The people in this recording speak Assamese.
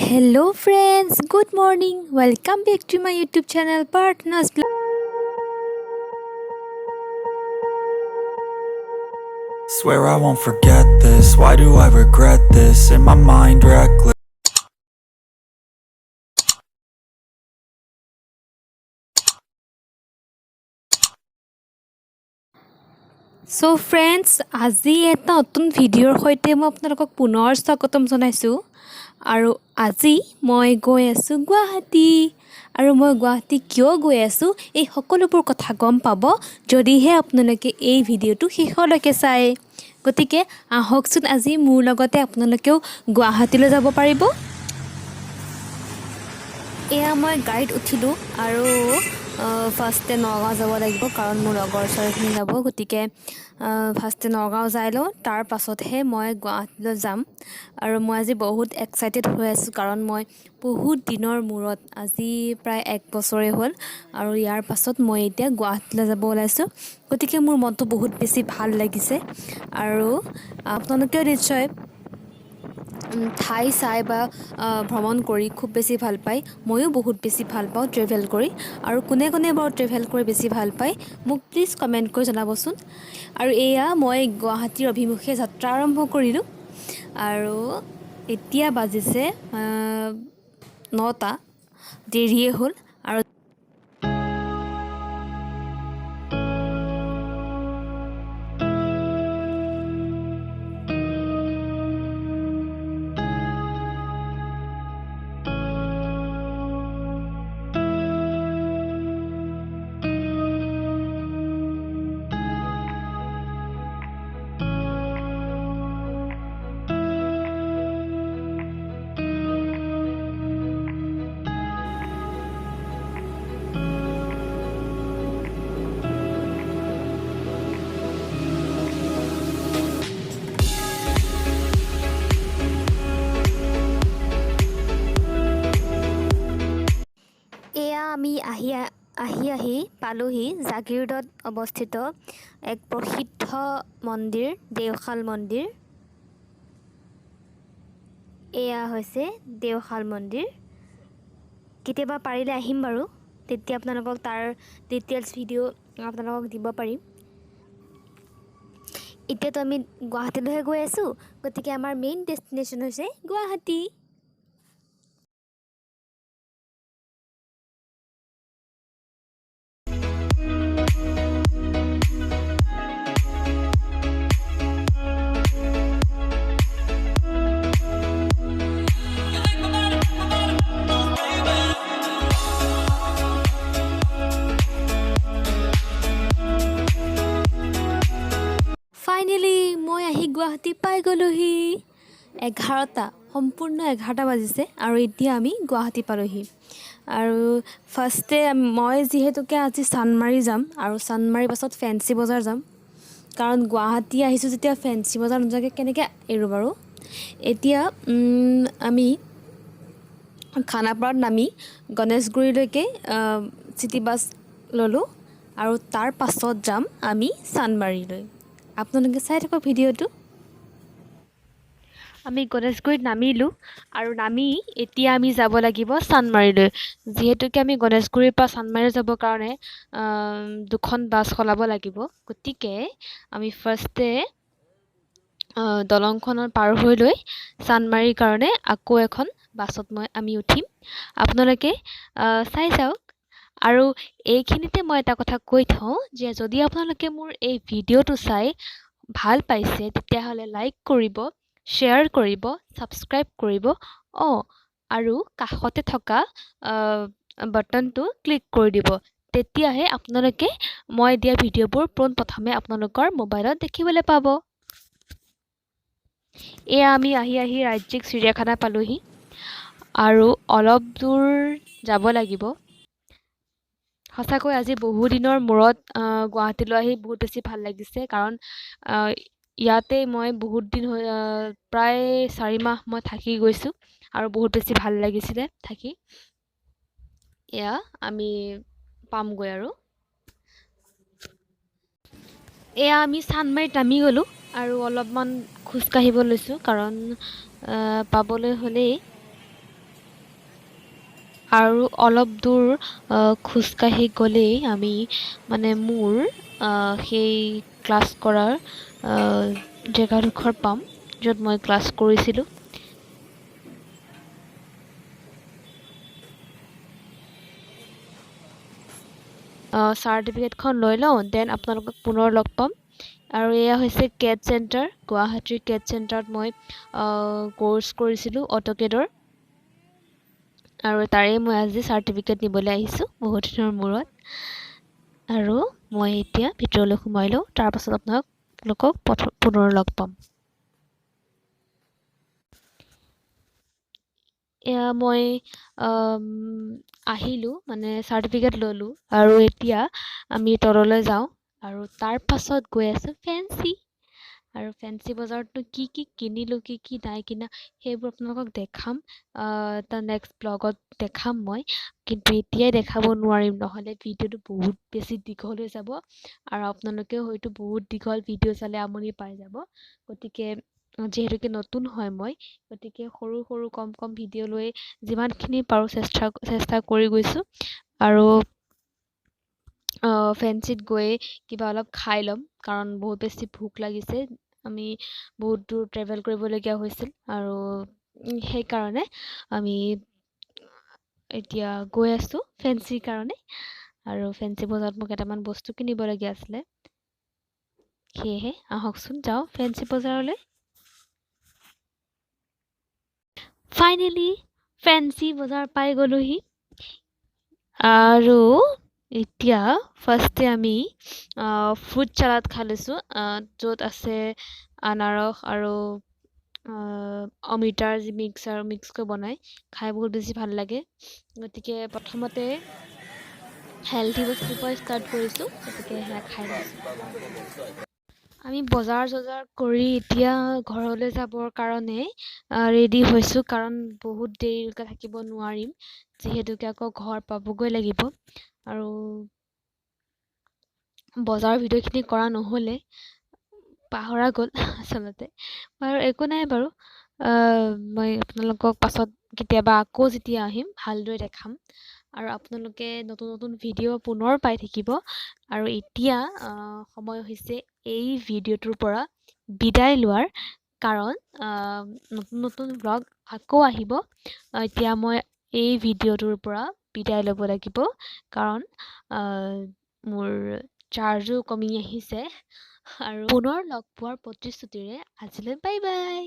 Hello friends, good morning. Welcome back to my YouTube channel, Partners Blog. Swear I won't forget this. Why do I regret this? In my mind, reckless. So friends, আজি এটা নতুন ভিডিঅ'ৰ সৈতে মই আপোনালোকক পুনৰ স্বাগতম জনাইছোঁ। আৰু আজি মই গৈ আছোঁ গুৱাহাটী। আৰু মই গুৱাহাটী কিয় গৈ আছোঁ, এই সকলোবোৰ কথা গম পাব যদিহে আপোনালোকে এই ভিডিঅ'টো শেষলৈকে চায়। গতিকে আহকচোন, আজি মোৰ লগতে আপোনালোকেও গুৱাহাটীলৈ যাব পাৰিব। এয়া মই গাড়ীত উঠিলোঁ আৰু ফাৰ্ষ্টে নগাঁও যাব লাগিব, কাৰণ মোৰ লগৰ ছোৱালীখিনি যাব। গতিকে ফাৰ্ষ্টে নগাঁও যাই লওঁ, তাৰ পাছতহে মই গুৱাহাটীলৈ যাম। আৰু মই আজি বহুত এক্সাইটেড হৈ আছোঁ, কাৰণ মই বহুত দিনৰ মূৰত, আজি প্ৰায় এক বছৰেই হ'ল, আৰু ইয়াৰ পাছত মই এতিয়া গুৱাহাটীলৈ যাব ওলাইছোঁ। গতিকে মোৰ মনটো বহুত বেছি ভাল লাগিছে। আৰু আপোনালোকেও নিশ্চয় ঠাই চাই বা ভ্ৰমণ কৰি খুব বেছি ভাল পায়। ময়ো বহুত বেছি ভাল পাওঁ ট্ৰেভেল কৰি। আৰু কোনে কোনে বাৰু ট্ৰেভেল কৰি বেছি ভাল পায়, মোক প্লিজ কমেণ্ট কৰি জনাবচোন। আৰু এয়া মই গুৱাহাটীৰ অভিমুখে যাত্ৰা আৰম্ভ কৰিলোঁ। আৰু এতিয়া বাজিছে 9টা, দেৰিয়ে হ'ল। আৰু এয়া আমি আহি আহি আহি পালোহি জাগীৰোডত অৱস্থিত এক প্ৰসিদ্ধ মন্দিৰ, দেওশাল মন্দিৰ। এয়া হৈছে দেওশাল মন্দিৰ। কেতিয়াবা পাৰিলে আহিম বাৰু, তেতিয়া আপোনালোকক তাৰ ডিটেইলছ ভিডিঅ' আপোনালোকক দিব পাৰিম। এতিয়াতো আমি গুৱাহাটীলৈহে গৈ আছোঁ, গতিকে আমাৰ মেইন ডেষ্টিনেশ্যন হৈছে গুৱাহাটী। ফাইনেলি মই আহি গুৱাহাটী পাই গ'লোহি। 11টা, সম্পূৰ্ণ 11টা বাজিছে আৰু এতিয়া আমি গুৱাহাটী পালোহি। আৰু ফাৰ্ষ্টে মই যিহেতুকে আজি চানমাৰি যাম আৰু চানমাৰীৰ পাছত ফেঞ্চি বজাৰ যাম, কাৰণ গুৱাহাটী আহিছোঁ যেতিয়া ফেঞ্চি বজাৰ নোযোৱাকৈ কেনেকৈ এৰোঁ বাৰু। এতিয়া আমি খানাপাৰাত নামি গণেশগুৰিলৈকে চিটি বাছ ল'লোঁ আৰু তাৰ পাছত যাম আমি চানমাৰিলৈ। আপোনালোকে চাই থাকক ভিডিঅ'টো। আমি গণেশগুৰিত নামিলোঁ আৰু নামি এতিয়া আমি যাব লাগিব চানমাৰিলৈ। যিহেতুকে আমি গণেশগুৰিৰ পৰা চানমাৰি যাবৰ কাৰণে দুখন বাছ সলাব লাগিব। গতিকে আমি ফাৰ্ষ্টে দলংখনৰ পাৰ হৈ লৈ চানমাৰিৰ কাৰণে আকৌ এখন বাছত আমি উঠিম। আপোনালোকে চাই যাওক। আৰু এইখিনিতে মই এটা কথা কৈ থওঁ যে যদি আপোনালোকে মোৰ এই ভিডিঅ'টো চাই ভাল পাইছে, তেতিয়াহ'লে লাইক কৰিব, শ্বেয়াৰ কৰিব, ছাবস্ক্ৰাইব কৰিব, আৰু কাষতে থকা বাটনটো ক্লিক কৰি দিব। তেতিয়াহে আপোনালোকে মই দিয়া ভিডিঅ'বোৰ পোনপ্ৰথমে আপোনালোকৰ মোবাইলত দেখিবলৈ পাব। এয়া আমি আহি আহি ৰাজ্যিক চিৰিয়াখানা পালোহি আৰু অলপ দূৰ যাব লাগিব। সঁচাকৈ আজি বহুদিনৰ মূৰত গুৱাহাটীলৈ আহি বহুত বেছি ভাল লাগিছে, কাৰণ ইয়াতে মই বহুত দিন হৈ, প্ৰায় 4 মাহ মই থাকি গৈছোঁ আৰু বহুত বেছি ভাল লাগিছিলে থাকি। এয়া আমি পামগৈ। আৰু এয়া আমি চানমাৰিত নামি গ'লোঁ আৰু অলপমান খোজকাঢ়িব লৈছোঁ, কাৰণ পাবলৈ হ'লেই। আৰু অলপ দূৰ খোজকাঢ়ি গ'লেই আমি মানে মোৰ সেই ক্লাছ কৰাৰ জেগাডোখৰ পাম, য'ত মই ক্লাছ কৰিছিলোঁ। চাৰ্টিফিকেটখন লৈ লওঁ, then আপোনালোকক পুনৰ লগ পাম। আৰু এয়া হৈছে কেট চেণ্টাৰ, গুৱাহাটীৰ কেট চেণ্টাৰত মই ক'ৰ্চ কৰিছিলোঁ অট'কেডৰ, আৰু তাৰে মই আজি চাৰ্টিফিকেট নিবলৈ আহিছোঁ বহুত দিনৰ মূৰত। আৰু মই এতিয়া ভিতৰলৈ সোমাই লওঁ, তাৰপাছত আপোনালোকক পুনৰ লগ পাম। এয়া মই আহিলোঁ, মানে চাৰ্টিফিকেট ল'লোঁ, আৰু এতিয়া আমি তললৈ যাওঁ আৰু তাৰ পাছত গৈ আছোঁ ফেঞ্চি। আৰু ফেঞ্চি বজাৰতনো কি কি কিনিলোঁ, কি কি নাই কিনা, সেইবোৰ আপোনালোকক দেখাম এটা নেক্সট ব্লগত দেখাম মই, কিন্তু এতিয়াই দেখাব নোৱাৰিম, নহ'লে ভিডিঅ'টো বহুত বেছি দীঘল হৈ যাব আৰু আপোনালোকেও হয়তো বহুত দীঘল ভিডিঅ' চালে আমনি পাই যাব। গতিকে যিহেতুকে নতুন হয় মই, গতিকে সৰু সৰু কম কম ভিডিঅ' লৈ যিমানখিনি পাৰোঁ চেষ্টা কৰি গৈছোঁ। আৰু ফেঞ্চিত গৈ কিবা অলপ খাই ল'ম, কাৰণ বহুত বেছি ভোক লাগিছে। আমি বহুত দূৰ ট্ৰেভেল কৰিবলগীয়া হৈছিল আৰু সেইকাৰণে আমি এতিয়া গৈ আছোঁ ফেঞ্চিৰ কাৰণে। আৰু ফেঞ্চি বজাৰত মোক কেইটামান বস্তু কিনিবলগীয়া আছিলে, সেয়েহে আহকচোন যাওঁ ফেঞ্চি বজাৰলৈ। ফাইনেলি ফেঞ্চি বজাৰ পাই গ'লোহি। আৰু এতিয়া ফাৰ্ষ্টে আমি ফ্ৰুট চালাড খাই লৈছোঁ, য'ত আছে আনাৰস আৰু অমিতাৰ যি মিক্স কৰি বনায়, খাই বহুত বেছি ভাল লাগে। গতিকে প্ৰথমতে হেল্থি বস্তুৰ পৰা ষ্টাৰ্ট কৰিছোঁ, গতিকে সেয়া খাই লৈছোঁ। আমি বজাৰ চজাৰ কৰি এতিয়া ঘৰলৈ যাবৰ কাৰণে ৰেডি হৈছোঁ, কাৰণ বহুত দেৰিলৈকে থাকিব নোৱাৰিম, যিহেতুকে আকৌ ঘৰ পাবগৈ লাগিব। আৰু বজাৰৰ ভিডিঅ'খিনি কৰা নহ'লে, পাহৰা গ'ল আচলতে। বাৰু একো নাই বাৰু, মই আপোনালোকক পাছত কেতিয়াবা আকৌ যেতিয়া আহিম ভালদৰে দেখাম, আৰু আপোনালোকে নতুন নতুন ভিডিঅ' পুনৰ পাই থাকিব। আৰু এতিয়া সময় হৈছে এই ভিডিঅ'টোৰ পৰা বিদায় লোৱাৰ, কাৰণ নতুন নতুন ব্লগ আকৌ আহিব। এতিয়া মই এই ভিডিঅ'টোৰ পৰা বিদায় ল'ব লাগিব, কাৰণ মোৰ চাৰ্জো কমি আহিছে। আৰু পুনৰ লগ পোৱাৰ প্ৰতিশ্ৰুতিৰে আজিলৈ বাই বাই।